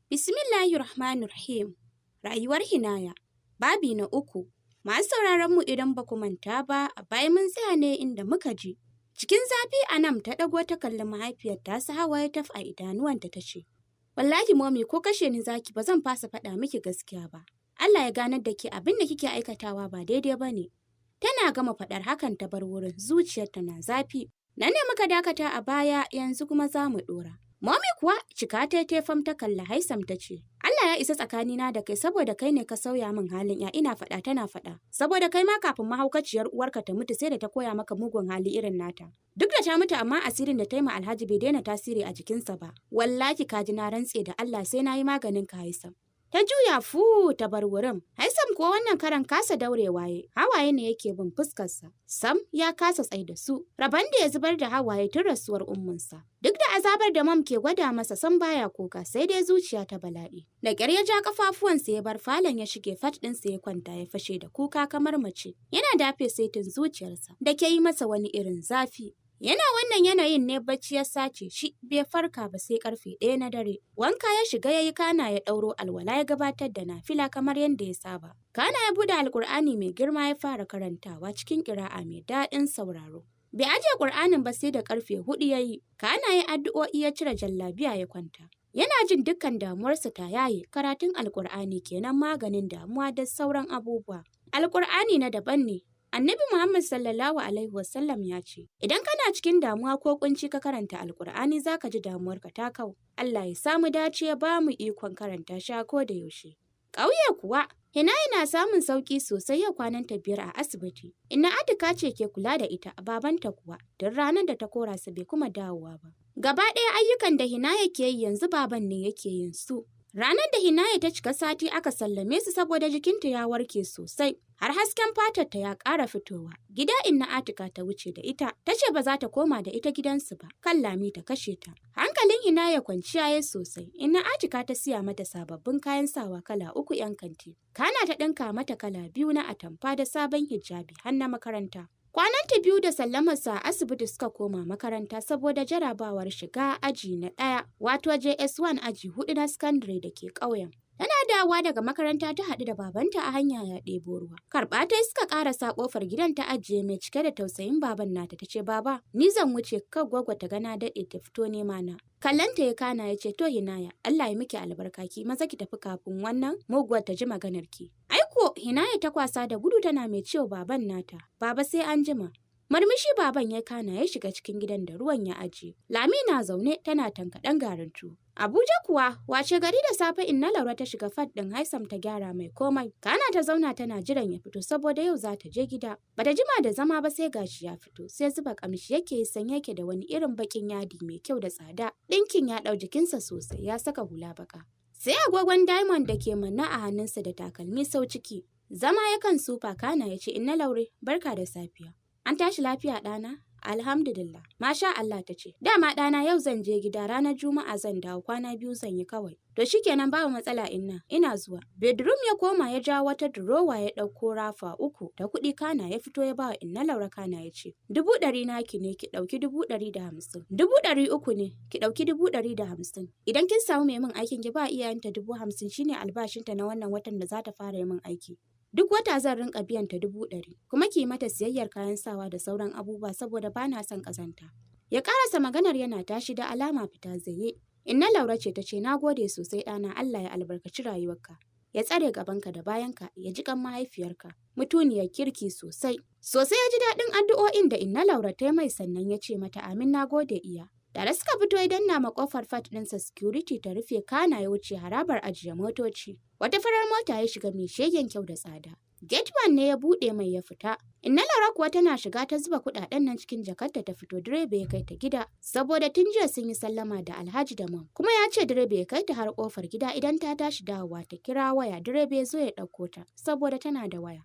Bismillahirrahmanirrahim. Rayuwar Hinaya, babi na 3. Masu sauraron mu, idan ba ku manta ba, a baya mun tsaya ne inda muka ji. Cikin zafi Anam ta ɗago ta kalli mahaifiyar ta su, hawaye taf a idanuwanta, ta ce, "Wallahi Mommy, ko kashe ni zaki, ba zan fasa faɗa miki gaskiya ba. Allah ya ganar da ke, abin da kike aikatawa ba daidai ba ne." Tana gama faɗar hakan ta bar wurin, zuciyarta na zafi. Nan ne muka dakata a baya, yanzu kuma za mu ɗora. Mommy kuwa cika ta fam, ta kalla Haisam ta ce, "Allah ya isa tsakanina da kai, saboda kai ne ka sauya min halin ya ina faɗa tana faɗa. Saboda kai ma kafin mahaukaciyar uwarka ta mutu, sai da ta koya maka mugun hali irin nata. Duk da ta mutu, amma asirin da ta yi ma Alhaji bai daina tasiri a jikinsa ba. Wallahi ka ji, na rantse da Allah sai na yi maganin ka, Haisam." Ta juya fu ta bar wurin. Haisam kuwa wannan karan kasa daurewa ya, hawaye ne yake bin fuskarsa. Sam ya kasa tsai da su. Rabon da ya zubar da hawaye tun rasuwar ummunsa. Duk da azabar da Mom ke gwada masa, sam baya kuka, sai dai zuciya ta bala'i. Da ƙyar ya ja kafafuwansa ya bar falon, ya shige part ɗinsa, ya kwanta, ya fashe da kuka kamar mace. Yana dafe saitin zuciyarsa da ke yi masa wani irin zafi. Yana wannan yanayin ne bacci ya sace shi, bai farka ba sai karfe 1 na dare. Wanka ya shiga ya yi, kana ya ɗauro alwala, ya gabatar da nafila kamar yadda ya saba. Kana ya buɗe Alƙur'ani mai girma ya fara karantawa cikin ƙira'a mai daɗin sauraro. Bai ajiye Ƙur'anin ba sai da karfe 4 ya yi, kana ya addu'o'i, ya cire jallabiya, ya kwanta. Yana jin dukkan damuwarsa ta yaye. Karatun Alƙur'ani kenan, maganin damuwa da sauran abubuwa. Alƙur'ani na daban ne. Annabi Muhammad sallallahu Alaihi wasallam ya ce, "Idan kana cikin damuwa ko kunci, ka karanta Alkur'ani, za ka ji damuwarka ta kau." Allah ya samu dace, ya ba mu ikon karanta shi ko da yaushe. Ƙauye kuwa, Hinaya na samun sauƙi sosai, yau kwananta 5 a asibiti. Inna Atika ce ke kula da ita, babanta kuwa, duk ranar da ta kora su bai kuma dawowa ba. Gaba ɗaya ayyukan da Hinaya ke yi yanzu, baban ne yake yin su. Ranar da Hinaya ta cika sati aka sallame su, saboda jikinta ya warke sosai. Har hasken fatarta ya ƙara fitowa. Gida Inna Atika ta wuce da ita, ta ce ba za ta koma da ita gidansu ba, kan Lami ta kashe ta. Hankalin Hinaya kwanciya ya sosai. Inna Atika ta siya mata sababbin kayan sawa kala uku 'yan kanti. Kana ta ɗinka mata kala biyu na atamfa da sabon hijabi har na makaranta. Kwananta 2 da sallamarsa a asibiti suka koma makaranta saboda jarabawar shiga aji na 1, wato JS1 aji 4 na sakandare da ke ƙauyen. Tana dawowa daga makaranta ta haɗu da babanta a hanya ya ɗebo ruwa. Karɓa ta suka ƙarasa ƙofar gidan ta ajiye mai. Cike da tausayin baban nata ta ce, "Baba, ni zan wuce, kar Gwaggo ta gana daɗe ta fito nema na." Kallanta ya kana ya ce, "To Hinaya, Allah ya miki albarka, ki maza ki tafi kafin wannan muguwar ta ji maganar ki." Aiko Hinaya ta kwasa da gudu tana mai cewa baban nata, "Baba, sai an jima." Murmushi baban ya, kana ya shiga cikin gidan da ruwan ya ajiye. Lami na zaune tana tankaɗen garin tuwo. Abuja kuwa, wace gari da safe Inna Laura ta shiga part ɗin Haisam ta gyara mai komai. Kana ta zauna tana jiran ya fito, saboda yau za ta je gida. Bata jima da zama ba sai gashi ya fito, sai zuba kamshi yake yi, sanye yake da wani irin bakin yadi mai kyau da tsada. Ɗinkin ya ɗau jikinsa sosai, ya saka hula baka. Sai agogon diamond da ke manna a hannunsa da takalmi sau ciki. Zama ya kan sofa, kana ya ce, "Inna Laure, barka da safiya. An tashi lafiya, ɗana?" "Alhamdulillah." "Masha Allah," ta ce. "Dama ɗana, yau zan je gida, ranar Juma'a zan dawo, kwana 2 zan yi kawai." "To shikenan, babu matsala Inna, ina zuwa." Bedroom ya koma, ya jawo wata durowa, ya ɗauko rafa uku da kuɗi, kana ya fito ya bawa Inna Laura, kana ya ce, "100,000 naki ne, ki ɗauki 150,000. 300,000 ne, ki ɗauki 150,000. Idan kin samu mai min aikin, ki ba iyayenta 50,000, shine albashinta na wannan watan da za ta fara yi min aiki. Duk wata zan rinka biyan ta 100,000, kuma ki mata siyayyar kayan sawa da sauran abubuwa, saboda ba na son ƙazanta." Ya karasa maganar yana tashi, da alama fita zaye. Inna Laura ce ta ce, "Na gode sosai ɗana, Allah ya albarkaci rayuwarka. Ya tsare gabanka da bayanka, ya ji kan mahaifiyarka. Mutuniyar kirki sosai." Sosai ya ji daɗin addu'o'in da Inna Laura ta mai, sannan ya ce mata, "Amin, na gode iya." Tare suka fito, ya danna ma kofar part ɗinsa security ta rufe, kana ya wuce harabar ajiye motoci. Wata farar mota ya shiga mai shegen kyau da tsada. Gateman ne ya buɗe mai, ya fita. Inna Laura kuwa tana shiga ta zuba kuɗaɗen nan cikin jakarta ta fito, direba ya kai ta gida. Saboda tun jiya sun yi sallama da Alhaji da Mom. Kuma ya ce direba ya kai ta har kofar gida, idan ta tashi dawowa ta kira waya, direba ya zo ya ɗauko ta, saboda tana da waya.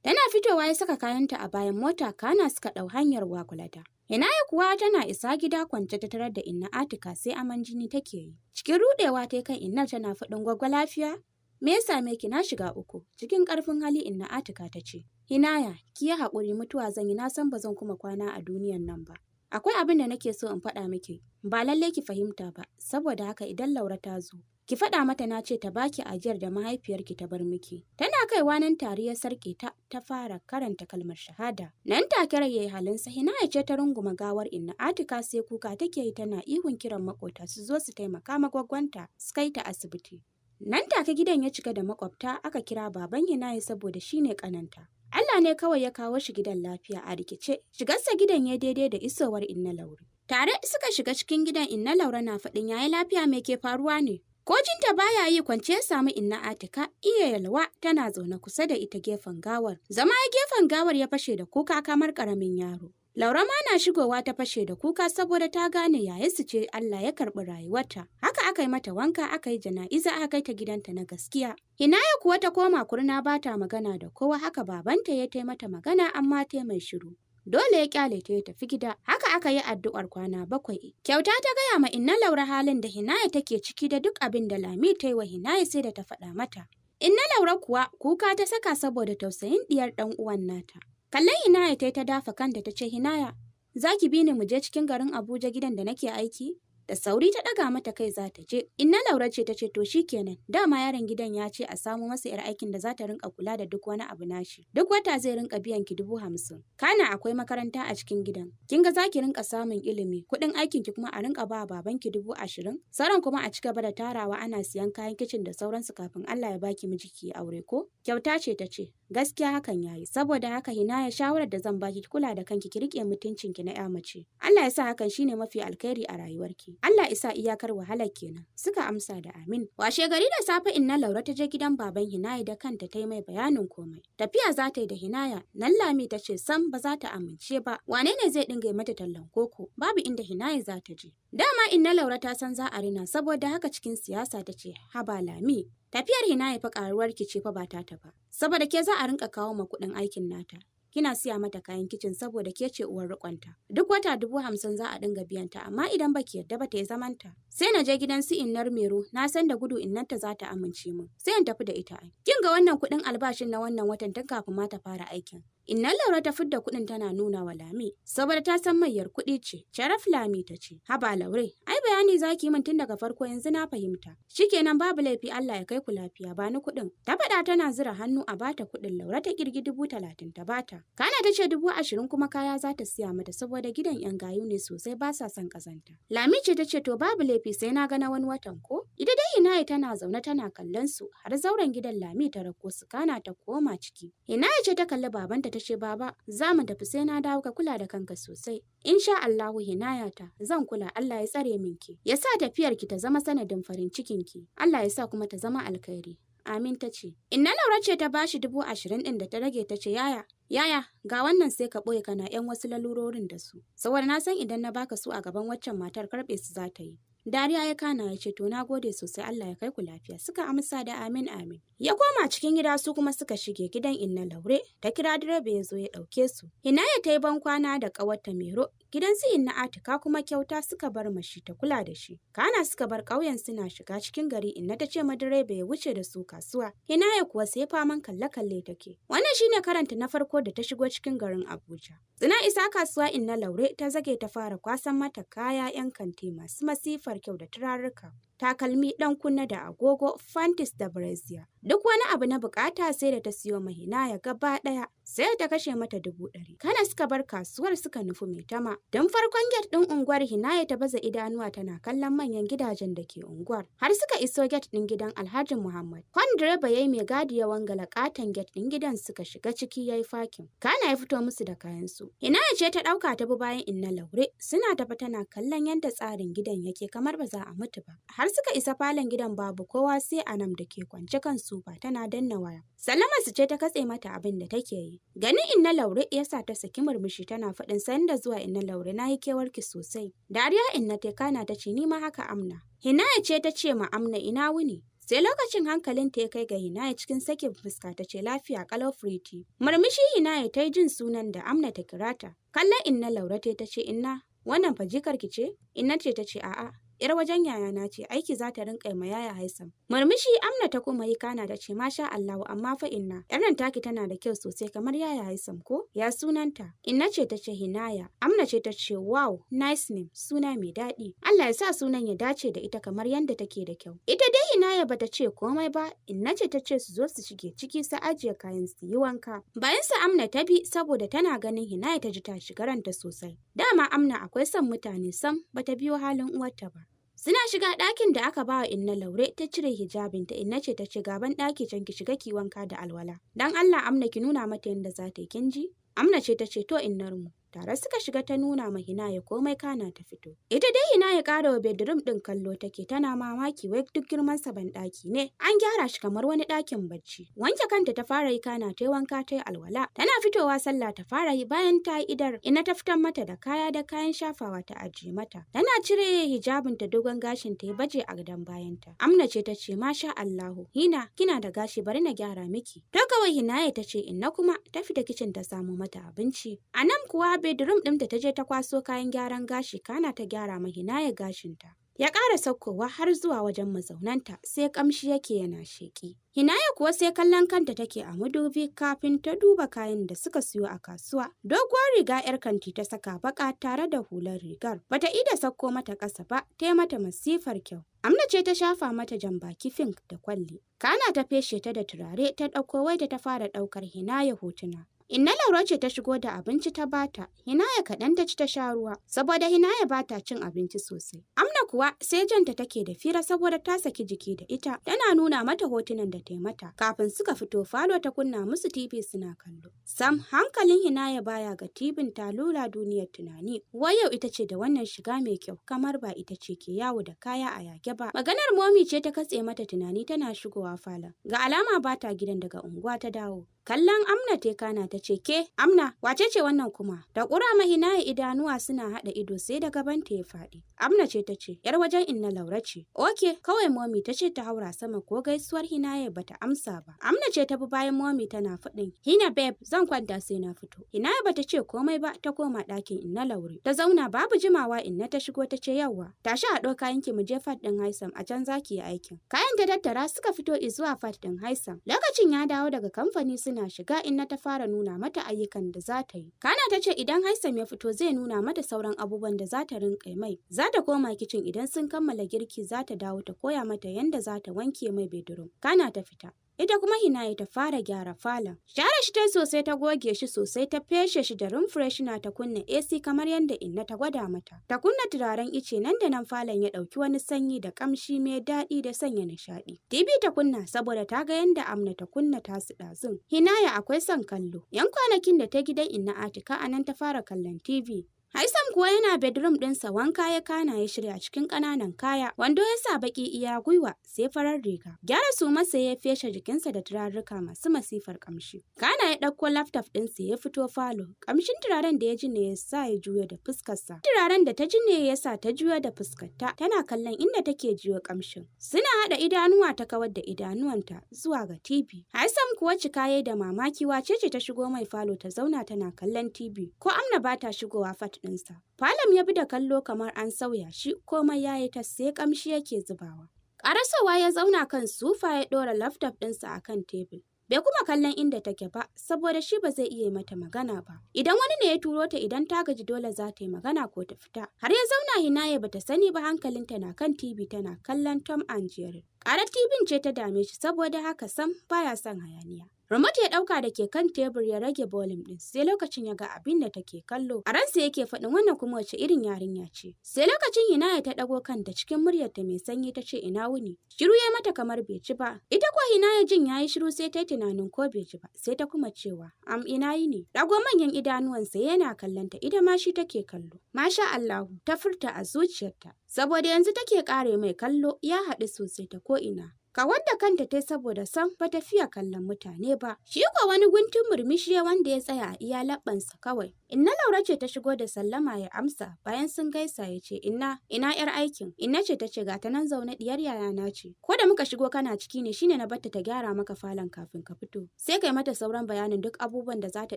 Tana fitowa ya saka kayanta a bayan mota, kana suka ɗau hanyar Gwagwalada. Hinaya kuwa tana isa gida, kwance ta tarar da Inna Atika, sai aman jini take yi. Cikin ruɗewa ta kan Innar tana faɗin, "Gwaggwa, lafiya? Me ya same ki? Na shiga uku." Cikin ƙarfin hali Inna Atika ta ce, "Hinaya, ki yi haƙuri, mutuwa zan yi, na san ba zan kuma kwana a duniyan nan ba. Akwai abin da nake so in faɗa miki, ba lallai ki fahimta ba, saboda haka idan Laura ta zo, ki Ki faɗa mata na ce ta baki ajiyar da mahaifiyarki ta bar miki. Tana kaiwa nan tari ya sarƙe ta, ta fara karanta kalmar shahada. Nan take rai yayi halinsa. Hinaya ce ta runguma gawar Inna Atika, sai kuka take yi tana ihun kiran makota su zo su taimaka magwaggwanta su kai ta asibiti. Nan take gidan ya cika da makwabta, aka kira baban Hinaya saboda shine kananta. Allah ne kawai ya kawo shi gidan lafiya a rikice. Shigarsa gidan ya daidai da isowar Inna Laure. Tare suka shiga cikin gidan. Inna Laure na faɗin, "Yayi lafiya, me ke faruwa ne?" Ko jinta baya yi, kwance ya samu Inna Atika, iya Yalwa tana zaune kusa da ita gefen gawar. Zama ya gefen gawar ya fashe da kuka kamar ƙaramin yaro. Laura ma na shigowa ta fashe da kuka saboda ta gane yayarsu ce Allah ya karɓi rayuwarta. Haka aka yi mata wanka, aka yi jana'iza, aka kai ta gidanta na gaskiya. Hinaya kuwa ta koma kurna, ba ta magana da kowa. Haka babanta ya tai mata magana amma ta mai shiru. Dole ya kyale ta ya tafi gida. Haka aka yi addu'ar kwana 7. Kyauta ta gaya ma Inna Laura halin da Hinaya take ciki da duk abin da Lami ta yi wa Hinaya, sai da ta faɗa mata. Inna Laura kuwa kuka ta saka saboda tausayin ɗiyar ɗan uwan nata. Kallon Hinaya ta ta dafa kanta ta ce, "Hinaya, za ki bi ni mu je cikin garin Abuja gidan da nake aiki?" Da sauri ta ɗaga mata kai za ta je. Inna Laura ce ta ce, "To kenan, dama yaron gidan ya ce a samo masa 'yar aikin da za ta rinka kula da duk wani abu nashi. Duk wata zai rinka biyan ki 50,000. Kana akwai makaranta a cikin gidan. Kin ga za ki rinka samun ilimi, kuɗin aikin ki kuma a rinka ba babanki 20,000. Sauran kuma a ci gaba da tarawa ana siyan kayan kicin da sauransu kafin Allah ya baki miji ki aure ko?" Kyauta ce ta ce, "Gaskiya hakan yayi, saboda haka Hinaya, shawarar da zan baki, ki kula da kanki, ki rike mutuncinki na 'ya mace. Allah ya sa hakan shine mafi alkhairi a rayuwarki. Allah isa iyakar wahalar kenan." Suka amsa da amin. Washe gari da safe Inna Laura ta je gidan baban Hinaya, da kanta ta yi mai bayanin komai. Tafiya za ta yi da Hinaya, nan Lami ta ce sam ba za ta amince ba. Wane ne zai dinga mata tallan koko? Babu inda Hinaya za ta je. Dama Inna Laura ta san za a rina, saboda haka cikin siyasa ta ce, "Haba Lami, tafiyar Hinaya fa karuwar ki ce fa, ba ta ba. Saboda ke za a rinka kawo ma kuɗin aikin nata. Kina siya mata kayan kicin saboda ke ce uwar riƙonta. Duk wata 50,000 za a dinga biyan ta, amma idan baki yarda ba ta yi zamanta. Sai na je gidan su Innar Mero, na san da gudu innarta za ta amince min. Sai in tafi da ita ai. Kin ga wannan kuɗin albashin na wannan watan tun kafin ma ta fara aikin." Inna Laura ta fidda kuɗin tana nuna wa Lami, saboda ta san mayyar kuɗi ce. Sharaf Lami ta ce, "Haba Laure, ai bayani zaki min tun daga farko, yanzu na fahimta. Shikenan, babu laifi, Allah ya kai ku lafiya, ba ni kuɗin." Ta faɗa tana zura hannu a bata kuɗin. Laura ta kirgi 30,000 ta bata. Kana ta ce 20,000 kuma kaya za ta siya mata saboda gidan 'yan gayu ne sosai, ba sa son ƙazanta. Lami ce ta ce, "To babu laifi, sai na ga na wani watan ko?" Ita dai Hinaya tana zaune tana kallon su har zauren gidan Lami ta rako su, kana ta koma ciki. Hinaya ce ta kalli babanta ta ce, "Baba, za mu tafi, sai na dawo, ka kula da kanka sosai." "Insha Allahu Hinaya ta, zan kula, Allah ya tsare minki. Ya sa tafiyar ki ta zama sanadin farin cikin ki. Allah ya sa kuma ta zama alkhairi." "Amin," ta ce. Inna Laura ce ta bashi 20,000 ɗin da ta rage ta ce, "Yaya, yaya, ga wannan, sai ka ɓoye kana ‘yan wasu lalurorin da su. Saboda na san idan na baka su a gaban waccan matar, karɓe su za ta yi." Dariya ya kana ya ce, "To na gode sosai, Allah ya kai ku lafiya." Suka amsa da amin amin. Ya koma cikin gida, su kuma suka shige gidan Inna Laure, ta kira direba ya zo ya ɗauke su. Hinaya ta yi ban kwana da ƙawarta Mero, gidan su Inna Atika kuma Kyauta suka bar mashi ta kula da shi. Kana suka bar ƙauyen. Suna shiga cikin gari Inna ta ce ma direba ya wuce da su kasuwa. Hinaya kuwa sai faman kalle-kalle take. Wannan shine karanta na farko da ta shigo cikin garin Abuja. Suna isa kasuwa Inna Laure ta zage ta fara kwasan mata kaya 'yan kanti masu masifar kyau da turaruka, takalmi, ɗan kunne da agogo, panties da brassiere. Duk wani abu na bukata sai da ta siyo ma Hinaya gaba ɗaya, sai ta kashe mata 100,000. Kana suka bar kasuwar suka nufi Maitama. Don farkon gate ɗin unguwar Hinaya ta baza idanuwa tana kallon manyan gidajen da ke unguwar. Har suka iso gate ɗin gidan Alhaji Muhammad. Hon direba yayi mai gadi ya wangala katon gate ɗin gidan, suka shiga ciki yayi fakin. Kana ya fito musu da kayan su. Hinaya ce ta ɗauka ta bi bayan Inna Laure, suna tafi tana kallon yadda tsarin gidan yake kamar ba za a mutu ba. Har suka isa falon gidan babu kowa sai Anam da ke kwance kan sofa tana danna waya. Sallama su ce ta katse mata abin da take yi. Ganin Inna Laure ya sa ta saki murmushi tana faɗin, "Sanda zuwa Inna Laure, na yi kewarki sosai." Dariya Inna ta kana ta ce, "Ni ma haka Amna." Hinaya ce ta ce ma Amna, "Ina wuni?" Sai lokacin hankalinta ya kai ga Hinaya, cikin sakin fuska ta ce, "Lafiya kalau Pretty." Murmushi Hinaya ta yi jin sunan da Amna ta kira ta. Kallon Inna Laure ta ce, "Inna, wannan fa jikarki ce?" Inna ce ta ce, "A'a, Yar wajen yayana ce, aiki za ta rinƙa ma yaya Haisam. Murmushi Amna ta kuma yi kana ta ce, "Masha Allahu, amma fa inna, yar nan taki tana da kyau sosai kamar yaya Haisam ko? Ya sunanta?" Inna ce ta ce, "Hinaya." Amna ce ta ce, "Wow, nice name, suna mai daɗi. Allah ya sa sunan ya dace da ita kamar yadda take da kyau." Ita dai Hinaya bata ce komai ba, Inna ce ta ce su zo su shige ciki su ajiye kayan su yi wanka. Bayan su Amna ta bi saboda tana ganin Hinaya ta ji ta shiga ranta sosai. Dama Amna akwai son mutane, sam bata biyo halin uwarta ba. Suna shiga ɗakin da aka ba wa Inna Laure ta cire hijabinta. Inna ce ta ce, "Gaban ɗaki can, ki shiga ki wanka da alwala. Dan Allah Amna, ki nuna mata yadda za ta yi, kin ji?" Amna ce ta ce, "To innar mu." Tare suka shiga, ta nuna ma Hinaya komai kana ta fito. Ita dai Hinaya ƙara wa bedroom ɗin kallo take tana mamaki, wai duk girman sa ban ɗaki ne. An gyara shi kamar wani ɗakin bacci. Wanke kanta ta fara yi, kana ta yi wanka, ta yi alwala. Tana fitowa sallah ta fara yi. Bayan ta yi idar, Inna ta fitar mata da kaya da kayan shafawa ta ajiye mata. Tana cire hijabin ta, dogon gashin ta ya baje a gadon bayanta. Amna ce ta ce, "Masha Allahu, Hina, kina da gashi, bari na gyara miki." To kawai Hinaya ta ce, "Inna kuma," ta fita kicin ta samu mata abinci. A nan kuwa bedroom ɗinta ta je ta kwaso kayan gyaran gashi, kana ta gyara ma Hinaya gashinta. Ya ƙara saukowa har zuwa wajen mazaunanta, sai ƙamshi yake yana sheƙi. Hinaya kuwa sai kallon kanta take a madubi kafin ta duba kayan da suka siyo a kasuwa. Doguwar riga 'yar kanti ta saka baka tare da hular rigar. Bata ida sauko mata ƙasa ba, ta yi mata masifar kyau. Amna ce ta shafa mata jan baki pink da kwalli. Kana ta feshe ta da turare, ta ɗauko wai da ta fara ɗaukar Hinaya hotuna. Inna Laura ce ta shigo da abinci ta bata. Hinaya kaɗan ta ci ta sha ruwa, saboda Hinaya bata cin abinci sosai. Amna kuwa sai janta take da fira saboda ta saki jiki da ita, tana nuna mata hotunan da ta yi mata. Kafin suka fito falo ta kunna musu TV suna kallo. Sam hankalin Hinaya baya ga tibin, ta lula duniyar tunani. Wai yau ita ce da wannan shiga mai kyau, kamar ba ita ce ke yawo da kaya a yage ba. Maganar Momi ce ta katse mata tunani tana shigowa falon. Ga alama bata gidan, daga unguwa ta dawo. Kallon Amna te kana ta ce, "Ke, Amna, wace ce wannan kuma?" Da ƙura ma Hinaya idanuwa suna haɗa ido sai da gabanta ya faɗi. Amna ce ta ce, "Yar wajen Inna Laura ce." "Okay," kawai Momi ta ce ta haura sama, ko gaisuwar Hinaya bata amsa ba. Amna ce ta bi bayan Momi tana faɗin, "Hina babe, zan kwanta sai na fito." Hinaya bata ce komai ba, ta koma ɗakin Inna Laure. Ta zauna, babu jimawa Inna ta shigo ta ce, "Yawwa, tashi haɗo kayanki mu je fat ɗin Haisam, a can zaki yi aikin." Kayan ta tattara suka fito zuwa fat ɗin Haisam. Lokacin ya dawo daga kamfani, suna shiga Inna ta fara nuna mata ayyukan da za ta yi. Kana ta ce idan Haisam ya fito zai nuna mata sauran abubuwan da za ta rinƙa mai. Za ta koma kicin, idan sun kammala girki za ta dawo ta koya mata yanda za ta wanke mai bedroom. Kana ta fita. Ita kuma Hinaye ta fara gyara falon. Share shi ta sosai, ta goge shi sosai, ta feshe shi da room freshener, ta kunna AC kamar yadda Inna ta gwada mata. Ta kunna turaren ice, nan da nan falon ya ɗauki wani sanyi da ƙamshi mai daɗi da sanya nishaɗi. TV ta kunna saboda ta ga yadda Amna ta kunna tasu ɗazun. Hinaya akwai son kallo. Yan kwanakin da ta gidan Inna Atika, a nan ta fara kallon TV. Haisam kuwa yana bedroom ɗinsa, wanka ya kana ya shirya cikin ƙananan kaya, wando ya sa baƙi iya gwiwa sai farar riga. Gyara su masa ya feshe jikinsa da turarruka masu masifar ƙamshi. Kana ya ɗauko laptop ɗinsa ya fito falo. Ƙamshin turaren da ya ji ne ya sa ya juya da fuskarsa. Turaren da ta ji ne ya sa ta juya da fuskarta tana kallon inda take jiyo ƙamshin. Suna haɗa idanuwa, ta kawar da idanuwanta zuwa ga TV. Haisam kuwa cika yayi da mamaki, wace ce ta shigo mai falo ta zauna tana kallon TV? Ko Amna ba ta shigowa fat ɗinsa. Falon ya bi da kallo kamar an sauya shi, komai ya yi ta sai kamshi yake zubawa. Ƙarasowa ya zauna kan sofa, ya ɗora laptop ɗinsa a kan tebur. Bai kuma kallon inda take ba, saboda shi ba zai iya mata magana ba. Idan wani ne ya turo ta, idan ta gaji dole za ta yi magana ko ta fita. Har ya zauna Hinaye bata sani ba, hankalinta na kan TV tana kallon Tom and Jerry. Ƙarar TV ce ta dame shi, saboda haka sam baya son hayaniya. Remote ya ɗauka da ke kan tebur ya rage volume ɗin, sai lokacin ya ga abin da take kallo. A ransa yake faɗin, "Wannan kuma wace irin yarinya ce?" Sai lokacin Hinaya ta ɗago kanta, cikin muryarta mai sanyi ta ce, "Ina wuni?" Shiru ya mata kamar bai ci ba. Ita kuwa Hinaya jin yayi shiru sai ta yi tunanin ko bai ji ba, sai ta kuma cewa, "Am, ina yini?" Ɗago manyan idanuwansa yana kallonta, ita ma shi take kallo. "Masha Allahu," ta furta a zuciyarta. Saboda yanzu take ƙare mai kallo, ya haɗu sosai ta ko'ina. Kawar da kanta tai saboda sam ba ta fiya kallon mutane ba. Shi kuwa wani guntun murmushi wanda ya tsaya a iya labbansa kawai. Inna Laura ce ta shigo da sallama, ya amsa. Bayan sun gaisa ya ce, "Inna, ina yar aikin?" Inna ce ta ce, "Ga ta nan zaune, diyar yayana ce. Ko da muka shigo kana ciki ne, shine na batta ta gyara maka falon kafin ka fito. Sai kai mata sauran bayanin duk abubuwan da za ta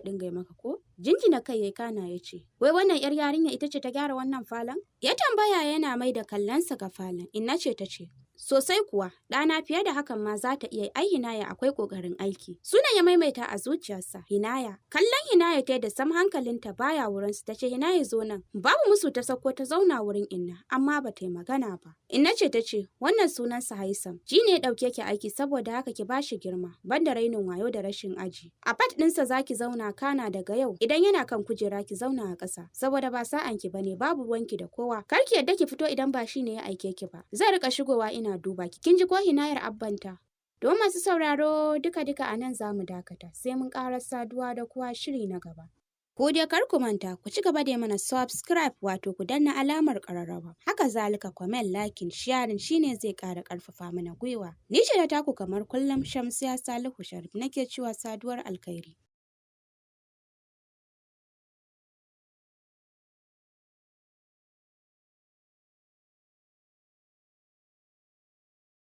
dinga maka ko?" Jinjina kai ya kana ya ce, "Wai wannan 'yar yarinya ita ce ta gyara wannan falon?" Ya tambaya yana mai da kallonsa ga falon. Inna ce ta ce, "Sosai kuwa, ɗana, fiye da hakan ma za ta iya. Ai Hinaya akwai ƙoƙarin aiki." Sunan ya maimaita a zuciyarsa, Hinaya. Kallon Hinaya ta da sam hankalinta baya wurinsu, ta ce, "Hinaya, zo nan." Babu musu ta sauko ta zauna wurin Inna, amma ba ta yi magana ba. Inna ce ta ce, "Wannan sunansa Haisam. Ji ne ya ɗauke ki aiki, saboda haka ki bashi girma, banda rainin wayo da rashin aji. A part ɗinsa za ki zauna, kana daga yau idan yana kan kujera ki zauna a ƙasa, saboda ba sa'an ki bane, babu ruwanki da kowa. Kar ki yadda ki fito idan ba shi ne ya aike ki ba. Zai rika shigowa ina duba ki. Kin ji ko, Hinayar abbanta?" Don masu sauraro, duka-duka a nan za mu dakata, sai mun ƙara saduwa da kuwa shiri na gaba. Ku dai kar ku manta ku ci gaba da mana subscribe, wato ku danna alamar ƙararrawa. Haka zalika comment, liking, sharing shine zai ƙara ƙarfafa mana gwiwa. Ni ce da taku kamar kullum, Shamsiya Salihu Sharif, nake cewa saduwar alkhairi.